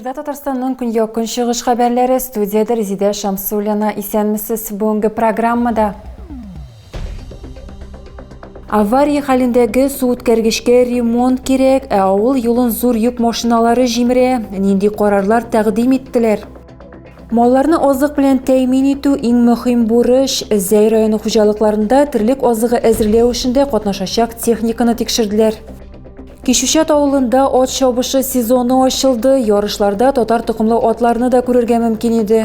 Эфирда Татарстанның көньяк-көнчыгыш хәбәрләре, студиядә Резидә Шамсуллина. Исәнмесез. Бүгенге программада Авария хәлендәге су үткәргечкә ремонт кирәк, ә авыл юлын зур йөк машиналары җимерә. Нинди карарлар тәкъдим иттеләр? Малларны азык белән тәэмин итү иң мөһим бурыч. Зәй районы хуҗалыкларында терлек азыгы әзерләү эшендә катнашачак техниканы тикшерделәр. Кичүчат авылында ат чабышы сезоны ачылды. Ярышларда татар токымлы атларны да күрергә мөмкин иде.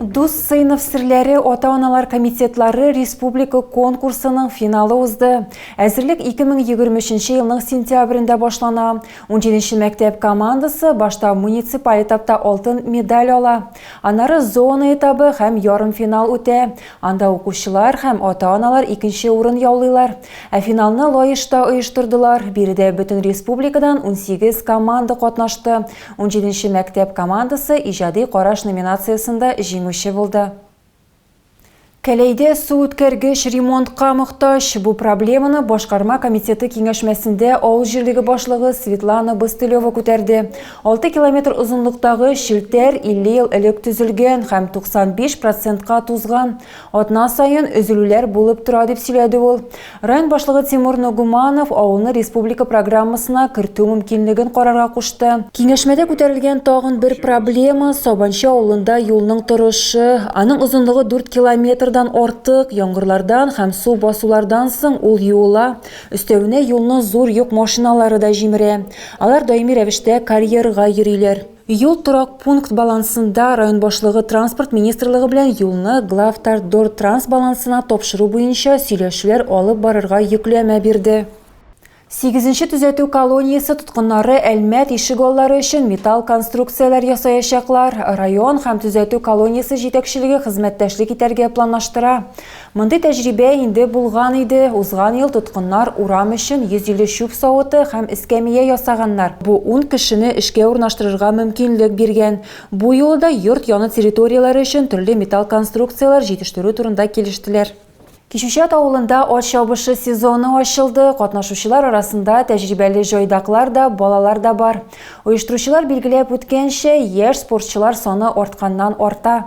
Дус сыйныф серләре ата-аналар комитетлары республика конкурсының финалы узды. Әзерлек 2023 елның сентябрендә башлана. 17 мәктәп командасы башта муниципаль этапта алтын медаль ала. Аннары зона этабы һәм ярымфинал үтә. Анда укучылар һәм ата-аналар икенче урын яулыйлар. Ә финалны Лаешта оештырдылар. Биредә бөтен республикадан 18 команда катнашты. Унҗиденче мәктәп командасы Иҗади караш номинациясендә җиңүче булды. Кәләйдә су үткәргеч ремонтка мохтаҗ. Бу проблеманы башкарма комитеты киңәшмәсендә авыл җирлеге башлыгы Светлана Бастылева күтәрде. 6 километр озынлыктагы челтәр 50 ел элек төзелгән һәм 95 процентка тузган. Атна саен өзелүләр булып тора, дип сөйләде ул. Район башлыгы Тимур Ногуманов авылны республика программасына кертү мөмкинлеген карарга кушты. Киңәшмәдә күтәрелгән тагын бер проблема, Сабанчы авылында юлның торышы. Аның озынлыгы 4 километрдан артык, яңгырлардан һәм су басулардан соң ул юыла. Өстәвенә юлны зур йөк машиналары да җимерә. Алар даими рәвештә карьерга йөриләр. Юл торак пункт балансында район башлыгы транспорт министрлыгы белән юлны Главтардортранс балансына тапшыру буенча сөйләшүләр алып барырга йөкләмә бирде. Сигезенче төзәтү колониясе тоткыннары Әлмәт ишегаллары өчен металл конструкцияләр ясаячаклар. Район һәм төзәтү колониясе җитәкчелеге хезмәттәшлек итәргә планлаштыра. Мондый тәҗрибә инде булган иде, узган ел тоткыннар урам өчен 150 чүп савыты һәм эскәмия ясаганнар, бу ун кешене эшкә урнаштырырга мөмкинлек биргән. Бу юлы да йорт яны территорияләре өчен төрле металл конструкцияләр җитештерү турында килештеләр. Кичүчат авылында ат чабышы сезоны ачылды. Катнашучылар арасында тәҗрибәле җайдаклар да, балалар да бар. Оештыручылар билгеләп үткәнчә, яшь спортчылар саны артканнан арта.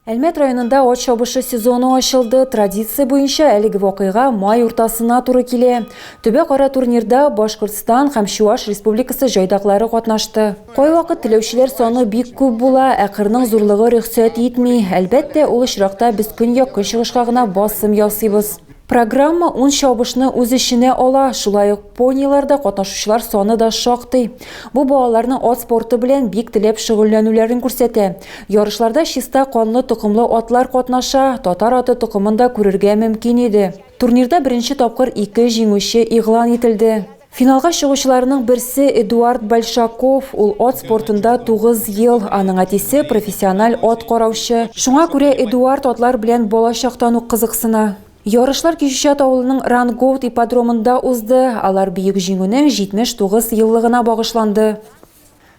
Әлмәт районында ат чабышы сезоны ачылды. Традиция буенча әлеге вакыйга май уртасына туры килә. Төбәкара турнирда Башкортстан һәм Чуаш Республикасы җайдаклары катнашты. Кайвакыт теләүчеләр саны бик күп була, ә кырның зурлыгы рөхсәт итми. Әлбәттә, ул очракта без көньяк-көнчыгышка гына басым ясыйбыз. Программа ун чабышны үз эченә ала, шулай ук пониларда катнашучылар саны да шактый. Бу балаларның ат спорты белән бик теләп шөгыльләнүләрен күрсәтә. Ярышларда чиста канлы токымлы атлар катнаша, татар аты токымын да күрергә мөмкин иде. Турнирда беренче тапкыр ике җиңүче игълан ителде. Финалга чыгучыларның берсе Эдуард Большаков, ул ат спортында 9 ел, аның әтисе профессиональ ат караучы. Шуңа күрә Эдуард атлар белән балачактан ук кызыксына. Ярышлар Кичүчат авылының Рангоут ипподромында узды, алар Бөек Җиңүнең 79 еллыгына багышланды.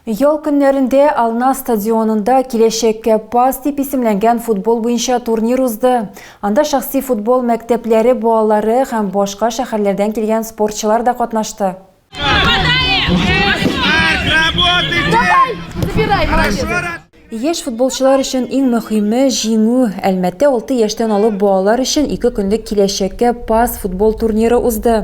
Ял көннәрендә Ална стадионында Киләчәккә пас дип исемләнгән футбол буенча турнир узды. Анда шәхси футбол мәктәпләре балалары һәм башка шәһәрләрдән килгән спортчылар да катнашты. Яшь футболчылар өчен иң мөхиме, җиңү. Әлмәттә алты яшьтән алып балалар өчен ике көнлек Киләчәккә пас футбол турниры узды.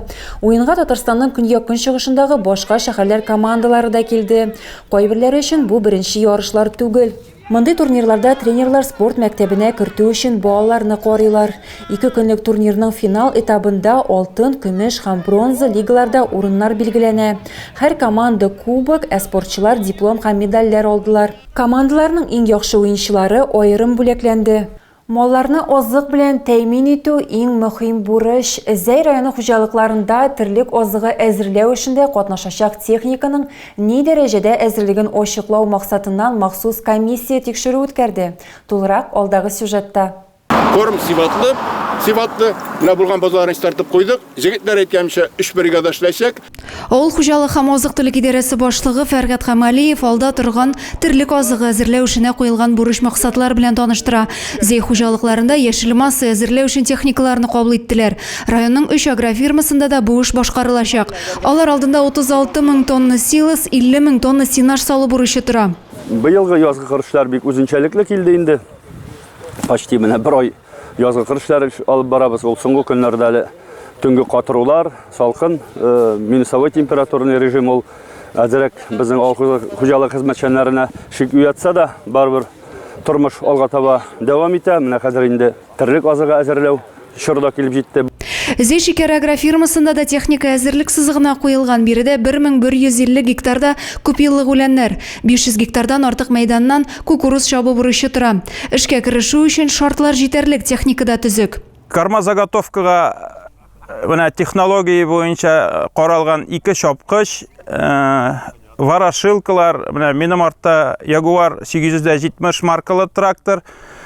Уенга Татарстанның көньяк-көнчыгышындагы башка шәһәрләр командалары да килде. Кайберләре өчен бу беренче ярышлар түгел. Мондый турнирларда тренерлар спорт мәктәбенә кертү өчен балаларны карыйлар. Ике көнлек турнирның финал этабында алтын, көмеш һәм бронза лигаларда урыннар билгеләнә. Һәр команда кубок, ә спортчылар диплом һәм медальләр алдылар. Командаларның иң яхшы уенчылары аерым бүләкләнде. Малларны азык белән тәэмин итү, иң мөхим бурыч. Зәй районы хуҗалыкларында терлек азыгы әзерләү эшендә катнашачак техниканың ни дәрәҗәдә әзерлеген ачыклау максатыннан махсус комиссия тикшерү үткәрде. Тулырак алдагы сюжетта. Корм сыйфатлы, сыйфатлы. Менә булган базаларны чистартып куйдык. Җегетләр әйткәнемчә, өч бригада эшләячәк. Авыл хуҗалыгы һәм азык-төлек идарәсе башлыгы Фәргать Камалиев алда торган терлек азыгы әзерләү эшенә куелган бурыч-максатлар белән таныштыра. Зәй хуҗалыкларында яшел масса әзерләү өчен техникаларны кабул иттеләр. Районның өч агрофирмасында да бу эш башкарылачак. Алар алдында 36 мең тонна силос, 50 мең тонна сенаж салу бурычы тора. Быелгы язгы кыр эшләре бик үзенчәлекле килде инде. Почти менә бер ай язгы кыр эшләре алып барабыз. Ул соңгы көннәрдә әле төнге катырулар, салкын, э, минусовой температурный режим ул әзерәк безнең авыл хуҗалыгы хезмәтчәннәренә шик уятса да, барыбер тормыш алга таба дәвам итә. Менә хәзер инде терлек азыгы әзерләү чоры да килеп җитте. Зәй шикәре агрофирмасында да техника әзерлек сызыгына куелган. Биредә 1150 гектарда күпьеллык үләннәр, 500 гектардан артык мәйданнан кукуруз чабу бурычы тора. Эшкә керешү өчен шартлар җитәрлек, техника да төзек. Кормозаготовкага э, менә технология буенча каралган ике чапкыч, э, ворошилкалар, менә минем артта Jaguar 870 маркалы трактор,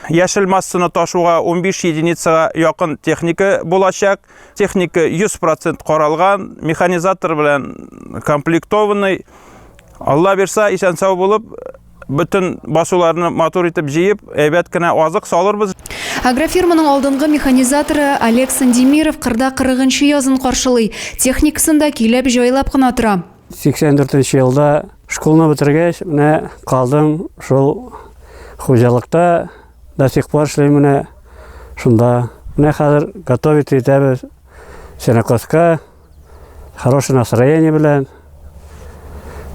яшел массаны ташуга 15 единицага якын техника булачак. Техника 100% каралган, механизатор белән комплектованный. Алла бирса, исән-сау булып, бөтен басуларны матур итеп җыеп, әйбәт кенә азык салырбыз. Агрофирманың алдынгы механизаторы Олег Сандимиров кырда 40 нчы язын каршылый. Техникасын да көйләп, җайлап кына тора. 84 нче елда школны бетергәч, менә калдым шул хуҗалыкта. До сих пор эшлим менә шунда. Менә хәзер готовить итәбез сенокоска. Хорошее настроение белән.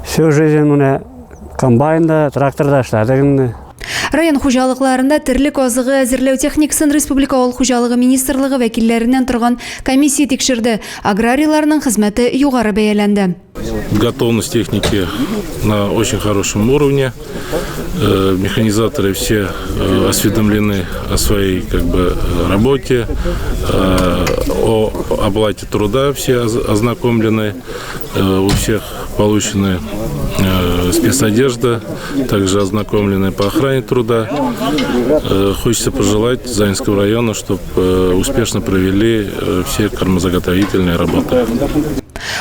Всю жизнь менә комбайнда, тракторда эшләдек инде. Район хуҗалыкларында терлек азыгы әзерләү техникасын республика авыл хуҗалыгы министрлыгы вәкилләреннән торган комиссия тикшерде. Аграрийларның хезмәте югары бәяләнде. Готовность техники на очень хорошем уровне. Э, механизаторы все э, осведомлены о своей как бы, работе, э, о оплате труда все ознакомлены, у всех получены спецодежда, также ознакомлены по охране труда. Хочется пожелать Заинскому району, чтобы успешно провели все кормозаготовительные работы.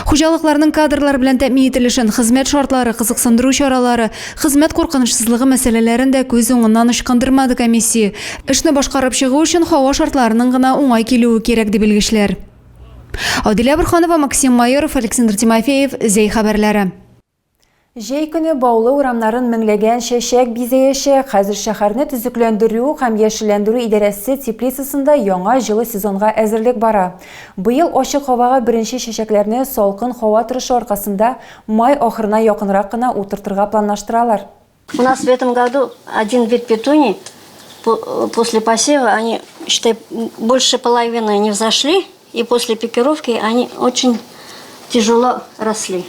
Хуҗалыкларның кадрлар белән тәэмин ителешен, хезмәт шартлары, кызыксындыру чаралары, хезмәт куркынычсызлыгы мәсьәләләрен дә күз уңыннан ычкындырмады комиссия. Эшне башкарып чыгу өчен һава шартларының гына уңай килүе кирәк, ди белгечләр. Адилә Борһанова, Максим Майоров, Александр Тимофеев, Зәй хәбәрләре. Җәй көне Баулы урамнарын меңләгән чәчәк бизәячәк. Хәзер шәһәрне төзекләндерү һәм яшелләндерү идарәсе теплицасында яңа җылы сезонга әзерлек бара. Быел ачык һавага беренче чәчәкләрне салкын һава торышы аркасында май ахырына якынрак кына утыртырга планлаштыралар. У нас в этом году один вид петуний после посева, они, считай, больше половины не взошли, и после пикировки они очень тяжело росли.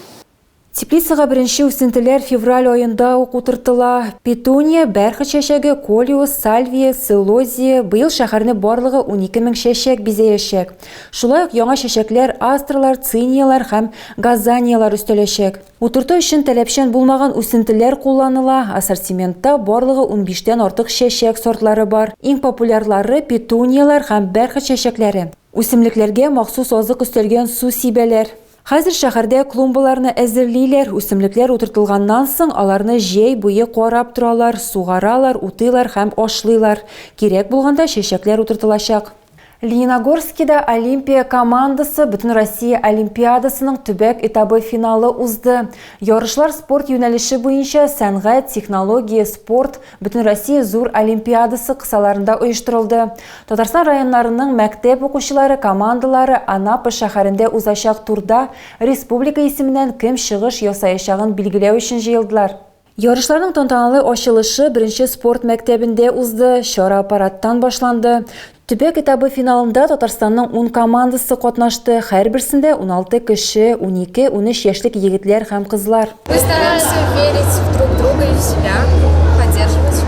Теплицага беренче үсентеләр февраль аенда ук утыртыла. Петуния, бәрхет чәчәге, колиус, сальвия, селозия. Быел шәһәрне барлыгы 12 мең чәчәк бизәячәк. Шулай ук яңа чәчәкләр, астралар, цинияләр һәм газанияләр өстәләчәк. Утырту өчен таләпчән булмаган үсентеләр кулланыла. Ассортиментта барлыгы унбиштән артык чәчәк сортлары бар. Иң популярлары, петунияләр һәм бәрхет чәчәкләре. Үсемлекләргә махсус азык өстәлгән су сибәләр. Хәзер шәһәрдә клумбаларны әзерлиләр. Үсемлекләр утыртылганнан соң, аларны җәй буе карап торалар, сугаралар, утыйлар һәм ашлыйлар. Кирәк булганда чәчәкләр утыртылачак. Лениногорскида Олимпия командасы Бөтенроссия олимпиадасының төбәк этабы финалы узды. Ярышлар спорт юнәлеше буенча сәнгать, технология, спорт Бөтенроссия зур олимпиадасы кысаларында оештырылды. Татарстан районнарының мәктәп укучылары командалары Анапа шәһәрендә узачак турда республика исеменнән кем чыгыш ясаячагын билгеләү өчен җыелдылар. Ярышларның тантаналы ачылышы беренче спорт мәктәбендә узды, чара парадтан башланды. Төбәк этабы финалында Татарстанның ун командасы катнашты, һәрберсендә уналты кеше, унике-унөч яшьлек егетләр һәм кызлар. Мы стараемся верить в друг друга и в себя, поддерживать.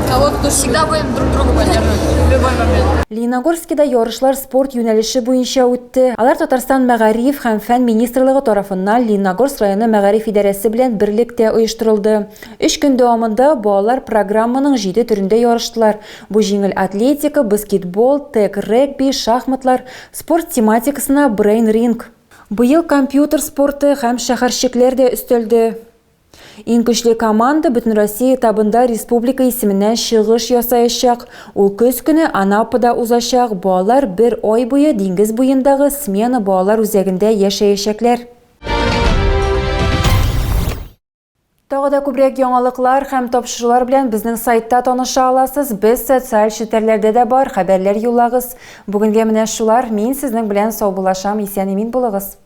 Кого-то тоже всегда будем друг друга поддерживать в любой момент. Лениногорскида ярышлар спорт юнәлеше буенча үтте. Алар Татарстан Мәгариф һәм фән министрлыгы тарафыннан Лениногорск районы мәгариф идарәсе белән берлектә оештырылды. Өч көн дәвамында балалар программаның җиде төрендә ярыштылар. Бу җиңел атлетика, баскетбол, тег-регби, шахматлар, спорт тематикасына брейн-ринг. Быел компьютер спорты һәм шәһәрчекләр дә өстәлде. Иң көчле команда Бөтенроссия этабында республика исеменнән чыгыш ясаячак. Ул көз көне Анапада узачак. Балалар бер ай буе диңгез буендагы Смена балалар үзәгендә яшәячәкләр. Тагы да күбрәк яңалыклар һәм тапшырулар белән безнең сайтта таныша аласыз. Без социаль челтәрләрдә дә бар, хәбәрләр юллагыз. Бүгенгә менә шулар. Мин сезнең белән саубуллашам. Исән-имин булыгыз.